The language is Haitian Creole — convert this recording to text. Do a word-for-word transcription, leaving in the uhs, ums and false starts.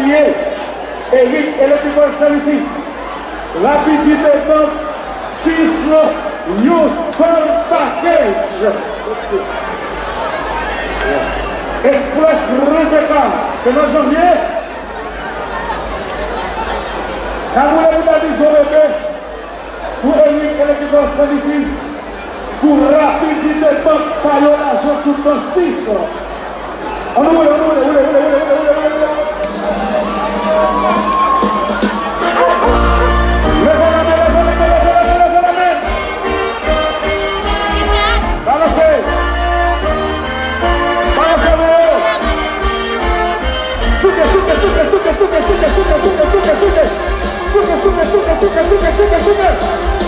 Eric Electrical Services, Rapidité Bank, Sif, yon sèl package. Express Rebecca, ke nan janvye, n ap woule pou ta bizon bebe. Pou Eric Electrical Services, pou Rapidité Bank, pa yo lajan tout tan Sif. Ann woule, ann woule, woule, woule. Leve la men, leve la men, leve la men, leve la men. Balanse. Balanse men yo. Souke, souke, souke. Souke, souke, souke, souke, souke, souke. Souke, souke, souke, souke, souke, souke, souke.